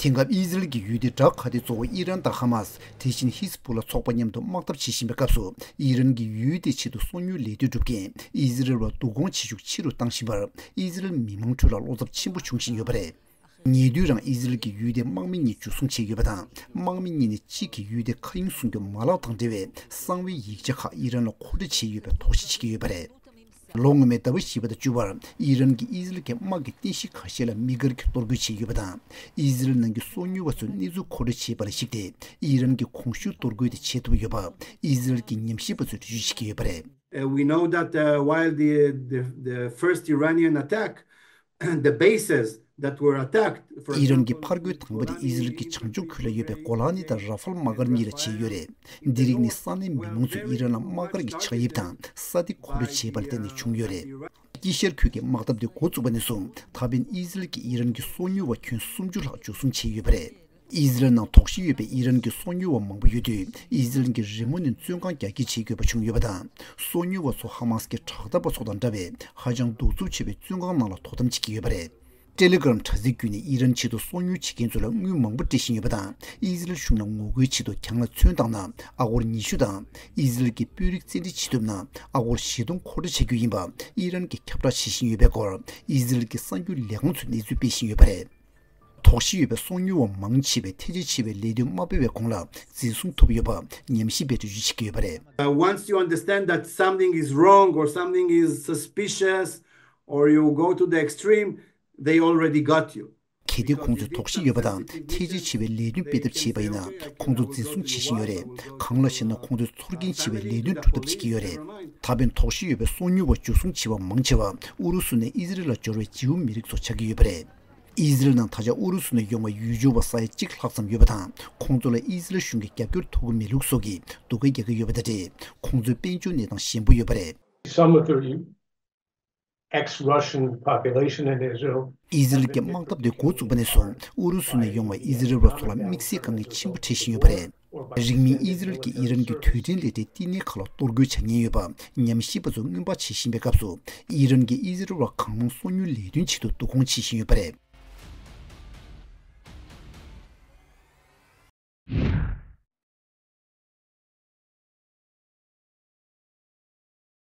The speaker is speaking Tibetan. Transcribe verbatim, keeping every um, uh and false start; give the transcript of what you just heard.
དེང་སྐབས་ཨི་ཟི་རལ་གྱི་ཡུལ་དེའི་དགྲ་ཁ་གཏད་གཙོ་བོ་ཨི་རན་དང་ཧ་མཱས། དེ་བཞིན་ཧི་ཟ་བུ་ལ་ཚོགས་པ་མཉམ་དུ་དམག་འཐབ་བྱེད་བཞིན་པའི་སྐབས་སུ། ཨི་རན་གྱི་ཡུལ་དེའི་ཆེད་དུ་སོ་ཉུལ་ལས་དོན་སྒྲུབ་མཁན་ཨི་ཟི་རལ་བ་བསྡུ་སྐོང་བྱེད་ཤུགས་ཆེ་རུ་བཏང་བཞིན་པར། ཨི་ཟི་རལ་མི་མང་ཁྲོད་ལ་བློ་འཚབ་ཆེན་པོ་འབྱུང་བཞིན་ཡོད་པ་རེད། ཉེ་དུས་རང་ཨི་ཟི་རལ་གྱི་ཡུལ་དེའི་དམག་མི་གཉིས་འཇུ་བཟུང་བྱས་ཡོད་པ་དང་། དམག་མི་གཉིས་ནས་གཅིག་གིས་ཡུལ་དེའི་མཁའ་དབྱིངས་སྲུང་སྐྱོབ་མ་ལག་དང་འབྲེལ་བའི་གསང་བའི་ཡིག་ཆ་ཁག་ཨི་རན་ལ་མཁོ་སྤྲོད་བྱས་ཡོད་པའི་དོགས་གཞི་བྱེད་ཀྱི་ཡོད་པ་རེད། ལོ་སྔོན་མའི་ཟླ་བ་བཞི་པ་དང་བཅུ་པར་ཨི་རན་གྱིས་ཨི་ཟི་རལ་གྱི་དམག་གི་རྟེན་གཞི་ཁ་ཤས་ལ་དམིགས་བཀར་གྱིས་གཏོར་རྒོལ་བྱས་ཡོད་པ་དང་། ཨི་ཟི་རལ་ནང་གི་སོ་ཉུལ་བ་ཚོས་གནས་ཚུལ་མཁོ་སྤྲོད་བྱས་པ་ལ་གཞིགས་ཏེ། ཨི་རན་གྱིས་གོང་ཞུས་གཏོར་རྒོལ་དེ་བྱེད་ཐུབ་ཡོད་པ་ཨི་ཟི་རལ་གྱི་ཉམས་ཞིབ་པ་ཚོས་འགྲེལ་བརྗོད་བྱེད་ཀྱི་ཡོད་པ་རེད། Uh, we know that uh, while the, the, the first Iranian attack, the bases that were attacked, for ཨི་རན་གྱི་example, ཕར་རྒོལ་དང་པོ་དེ་ཨི་ཟི་རལ་གྱི་བྱང་ཕྱོགས་ཁུལ་ལ་ཡོད་པའི་གོ་ལ་ནི་དང་ར་ཧྥལ་དམག་སྒར་གཉིས་ལ་བྱས་ཡོད་རེད། འདི་རིགས་ནི་ས་གནས་མི་མང་ཚོས་ཨི་རན་ལ་དམག་སྒར་གྱི་ཆགས་དབྱིབས་དང་ས་འདི་མཁོ་སྤྲོད་བྱས་པ་ལ་བརྟེན་ནས་བྱུང་ཡོད་རེད། དཀྱིལ་ཤར་ཁུལ་གྱི་དམག་འཐབ་དེ་འགོ་བཙུགས་པ་ནས་བཟུང་ད་ཕན་ཨི་ཟི་རལ་གྱིས་ཨི་རན་གྱི་སོ་ཉུལ་བ་ཁྱོན་སུམ་ཅུ་ལྷག་འཇུ་བཟུང་བྱས་ཡོད་པ་རེད། ཨི་ཟི་རལ་ནང་དོགས་གཞི་ཡོད་པའི་ཨི་རན་གྱི་སོ་ཉུལ་བ་མང་པོ་ཡོད་དུས། ཨི་ཟི་རལ་གྱིས་རི་མོ་ནས་བཙོན་ཁང་རྒྱ་སྐྱེད་བྱེད་དགོས་པ་བྱུང་ཡོད་པ་དང་། སོ་ཉུལ་བ་ཚོ་ཧ་མཱས་ཀྱི་དྲག་འཐབ་པ་ཚོ་དང་འདྲ་བའི་ཧ་ཅང་གདུག་རྩུབ་ཆེ་བའི་བཙོན་ཁང་ནང་ལ་དོ་དམ་བྱེད་ཀྱི་ཡོད་པ་རེད། ཊེ་ལི་གྷ་རམ་དྲ་ཚིགས་བརྒྱུད་ནས་ཨི་རན་ཆེད་དུ་སོ་ཉུལ་བྱེད་མཁན་ཚོ་ལ་དངུལ་མང་པོ་སྤྲད་བཞིན་ཡོད་པ་དང་། ཨི་ཟི་རལ་གཞུང་ལ་ངོ་རྒོལ་ཆེད་དུ་གྱང་ལ་ཚོན་བཏང་ན་ཨ་སྒོར་ཉི་ཤུ་དང་། ཨི་ཟི་རལ་གྱི་དཔོན་རིགས་བཙན་ཁྲིད་བྱེད་ཐུབ་ན་ཨ་སྒོར་བཞི་སྟོང་མཁོ་སྤྲོད་བྱ་རྒྱུ་ཡིན་པ་ཨི་རན་གྱིས་ཁྱབ་བསྒྲགས་བྱེད་བཞིན་ཡོད་པའི་སྐོར་ཨི་ཟི་རལ་གྱི་གསར་འགྱུར་ལས་ཁང་ཚོས་གནས་ཚུལ་སྤེལ་བཞིན་ཡོད་པ་རེད། དོགས་གཞི་ཡོད་པའི་སོ་ཉུལ་བ་མང་ཆེ་བས་ཐལ་ཆ་ཆེ་བའི་ལས་དོན་མ་སྤེལ་བའི་གོང་ལ་འཛིན་བཟུང་ཐུབ་ཡོད་པ་ཉམས་ཞིབ་པས་འགྲེལ་བརྗོད་བྱེད་ཀྱི་ཡོད་པ་རེད། Uh, once you understand that something is wrong or something is suspicious, or you go to the extreme, they already got you. གལ་ཏེ་ཁོང་ཚོས་དོགས་གཞི་ཡོད་པ་དང་ཐལ་ཆ་ཆེ་བའི་ལས་དོན་སྤེལ་ཐབས་བྱས་པ་ཡིན་ན། ཁོང་ཚོ་འཛིན་བཟུང་བྱེད་བཞིན་ཡོད་རེད། གང་ལགས་ཤེ་ན། ཁོང་ཚོས་ཚོར་སྐྱེན་ཆེ་བའི་ལས་དོན་སྒྲུབ་ཐབས་བྱེད་ཀྱི་ཡོད་རེད། ད་ཕན་དོགས་གཞི་ཡོད་པའི་སོ་ཉུལ་བ་འཇུ་བཟུང་བྱས་པ་མང་ཆེ་བ་ཨུ་རུ་སུ་ནས་ཨི་ཟི་རལ་ལ་འབྱོར་བའི་ཇིའུ་མི་རིགས་ཚོ་ཆགས་ཀྱི་ཡོད་པ་རེད། ཨི་ཟི་རལ་ནང་ད་ཆ་ཨུ་རུ་སུ་ནས་ཡོང་བའི་ཡུལ་སྐྱོར་བ་ས་ཡ་གཅིག་ལྷག་ཙམ་ཡོད་པ་དང་། ཁོང་ཚོ་ལ་ཨི་ཟི་རལ་གཞུང་གིས་རྒྱབ་སྐྱོར་ཐོབ་ཀྱི་མེད་ལུགས་སོགས་ཀྱི་སྡུག་སྐད་རྒྱག་གི་ཡོད་པ་དང་འབྲེལ། ཁོང་ཚོའི་དཔལ་འབྱོར་གནས་སྟངས་ཞན་པོ་ཡོད་པ་རེད། Some of the ex-Russian population in Israel. ཨི་ཟི་རལ་གྱི་དམག་འཐབ་དེ་འགོ་བཙུགས་པ་ནས་བཟུང་ཨུ་རུ་སུ་ནས་ཡོང་བའི་ཨི་ཟི་རལ་བ་ཚོ་ལ་དམིགས་བསལ་དཀའ་ངལ་ཆེན་པོ་འཕྲད་བཞིན་ཡོད་པ་རེད། རིང་མིན་ཨི་ཟི་རལ་གྱིས་ཨི་རན་གྱི་དུས་དྲན་ལས་གྲྭའི་བསྟི་གནས་ཁག་ལ་གཏོར་རྒོལ་བྱ་ཉེན་ཡོད་པ་ཉམས་ཞིབ་པ་ཚོས་སྔོན་དཔག་བྱེད་བཞིན་པའི་སྐབས་སུ། ཨི་རན་གྱིས་ཨི་ཟི་རལ་བ་གང་མང་སོ་ཉུལ་ལས་དོན་ཆེད་དུ་བསྡུ་སྐོང་བྱེད་བཞིན་ཡོད་པ་རེད།